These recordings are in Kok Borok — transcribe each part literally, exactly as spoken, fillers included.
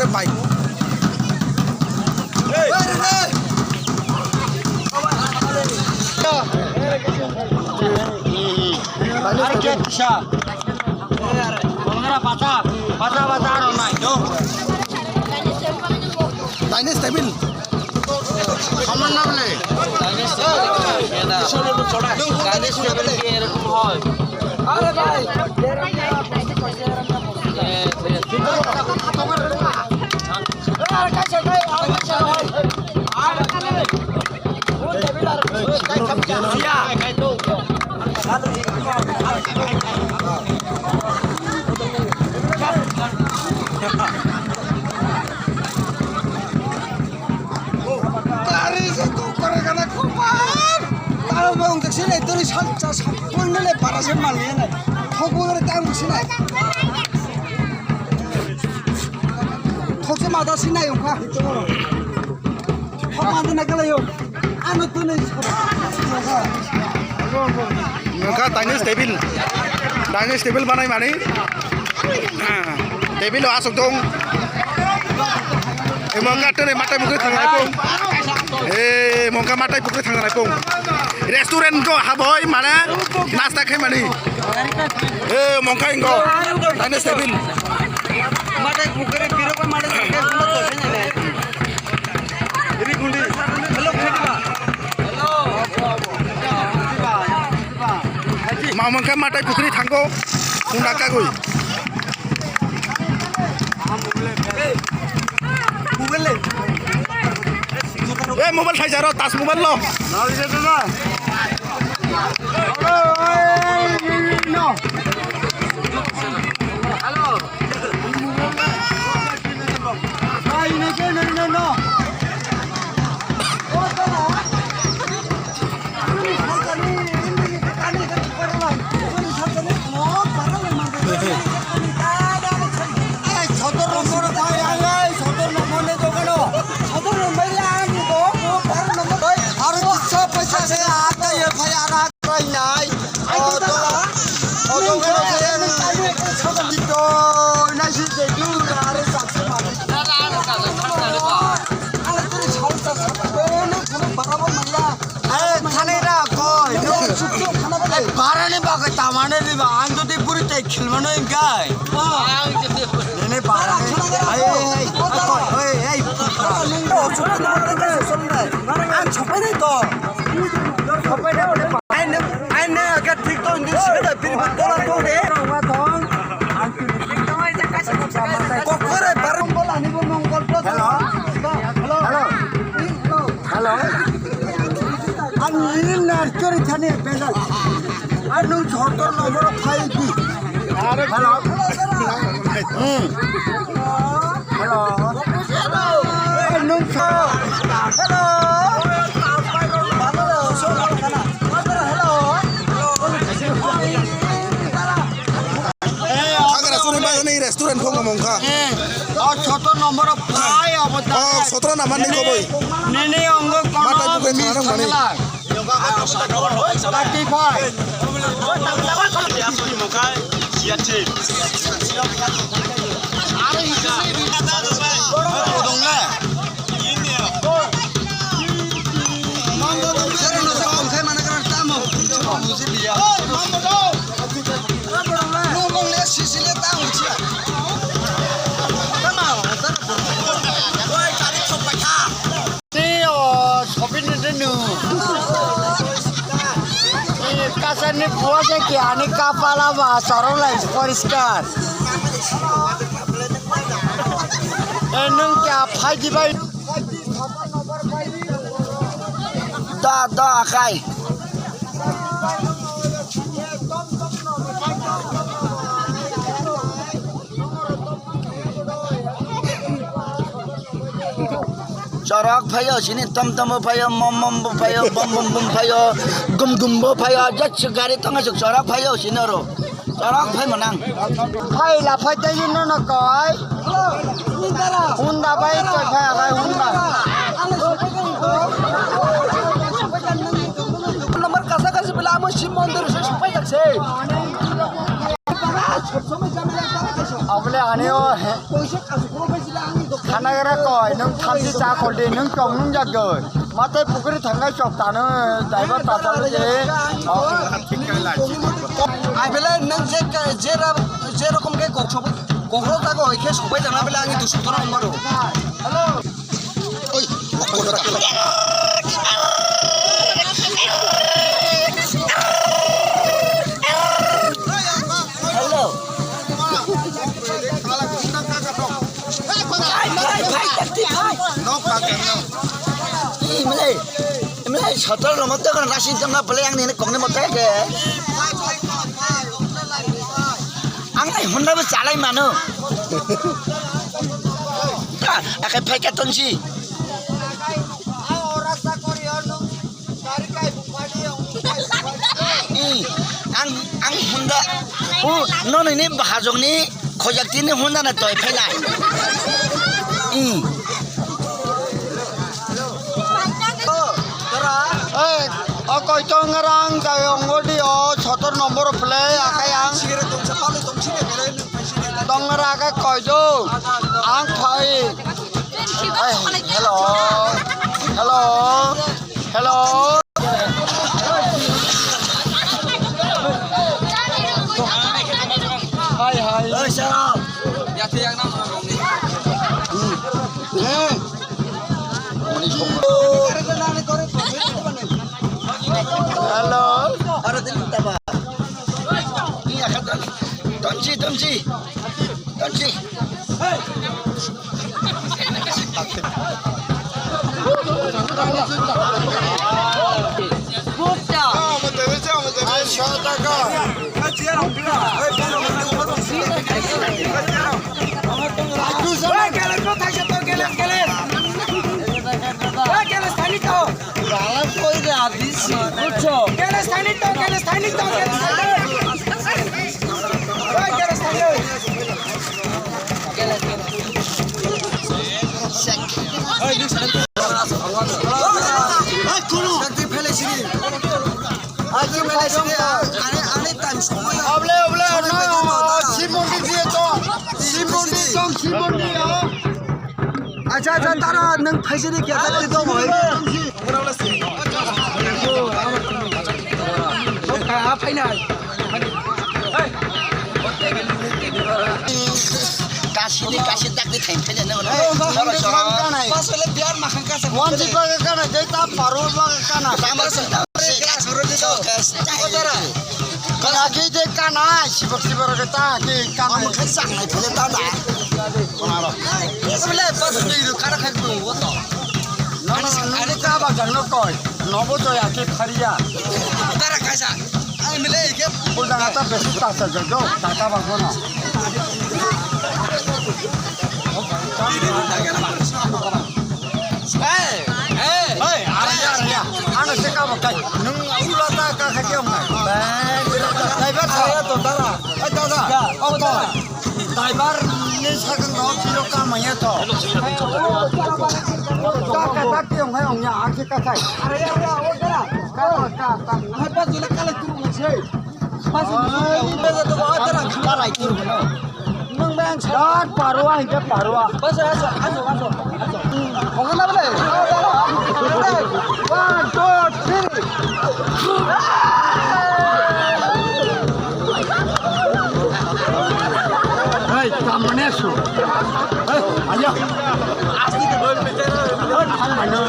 Bike. Ar kya kisha? Pondra pacha, pacha, pacha aro nai do. Dining table. Saman na bole. Dining table ki erokom hoy. Are bhai. Tari se tu kore gana kopan. Taro bong tak sini turi salcha sapun nele para se mali na. Thok bong re tang sini. Thok se mata sini yung ka. Thok mata na kala yung. Ano tu na. Yung ka dining table. Dining table banai mani. Table o asok dong. Emang ka tene matai pukri thangnai pung. Eh, mongka matai pukri thangnai pung. Restaurant go haboi mane nasta khai mani. Eh, mongka ingo. Tane seven. Matai pukri piro ko matai pukri ko to sene ne. Ri gundi. Hello, khatiba. Hello. Ma mongka matai pukri thango. Kunda kagoi. Eh, mobile thaisa ro, tas mobile lo. Barani bagwi tamani riba, ang jodi buri tei khilmano hingkai. Nini barani. Ai, ai, ai, ai, ai. Ang sopai nai to. Sopai nai. Ai ne, ai ne, aga thik to, hindi sida biri tola to de. Kokore barani bola ni bo mongkol to. Hello. Hello. Hello. Hello. Ang nini narkori thani bejal. Ar nung sotor nomor five bi. Hello. Hmm. Hello. Ar nung so. Hello. Hello. Hagra suri ba ni restaurant phone mong kha. Eh, oh, sotor nomor five obo. Oh, sotor number ni koboi. Nini ongo kono. Matai bukai miss thangna nang mani. Thirty five. Are you kidding me? Kodong le. Tei o sopi ni tenu. Kasar ni buwa se ki ani kapala ba sorong lai poriskar. E nung kya phai di bai. Da, da, akai. Chorok phaio, sini tom tom bo phaio, mom mom bo phaio, bom bom bom phaio, gum gum bo phaio, jat se gari tongo se chorok phaio, sini oro. Chorok phai manang. Phai la phai tei no no koi. Honda bai koi phai abai Honda. Number kasa kasi bela amo Shiv Mandir se supai jak se. Abole ani o he. Hanagra koi, nwng thamchi cha khol di, nwng chok nwng jak goi. Matai pukri thangai chok tano, driver ta chalo je. Ai belai nwng je ka, je ra, je rokom ke kok sobai, kok ro ta goi ke sobai jana belai ani dusu tona umbaro. Hello. Oi, kok ro ta. Hello. Imle, imle sotor lo moto kono rasi jam na pele ang nini kong ni moto ke. Ang nai Honda bo chalai mano. Akai phai ka tonsi. Ang, ang Honda, o, nono ni bahajong ni khojak tini Honda na toi phainai. Ei, o koi tong rang jai ongodi o sotor nombor play akai ang. Tong rang akai koi do. Ang phai. Ai, hello. Hello. Hello. Hi, hi. Oi, sir. Hmm. Hello. Tonsi, tonsi. Tonsi. Oble, oble, no, Shiv Mandir diye to, Shiv Mandir to, Shiv Mandir, oh. Acha, acha, tara, nwng phaisiri kya, tara, tito, bhai. Kasi ni kasi tak di theng theng na. Hey, choro, choro. Pas le biar makan kasa. Wan si baga kana, jai ta paro baga kana. Tama sa ta. Choro di to. Kana ki de kana, sibak sibak ke ta ki kana. Kamu kan sang na phele ta da. Konaro. Pas le pas di ru kana khai ko to. No, no, no, ani ka ba jang no koi. Nobo joya ke phariya. Tara kaisa. Ang mile ke. Buldang ata besi tasa jojo. Tata ba gono. Hey, hey. Hey, araya, araya. Ano se ka ba kai. Nung ula ta ka kha ke ong. Driver sa to dara. Hey, dada. Oh, dada. Driver ni sakang rok pilo kamaya to. Ka ka ta ke ong hai ong ya, ang se ka sai. Are ya ya, o dara. Ka ka ka. Hai pa jule kala turu ngai sei. Pa jule kala turu ngai sei. Nang bang sa. Parwa, hingke parwa. Bas, aso, aso, aso. One, two, three. Hey, tamane su. Hey, ayo. Hey, tamane.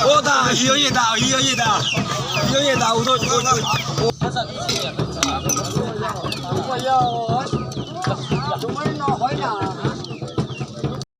O da, hiyo ye da, hiyo ye da. Hiyo ye da, udo, udo, udo.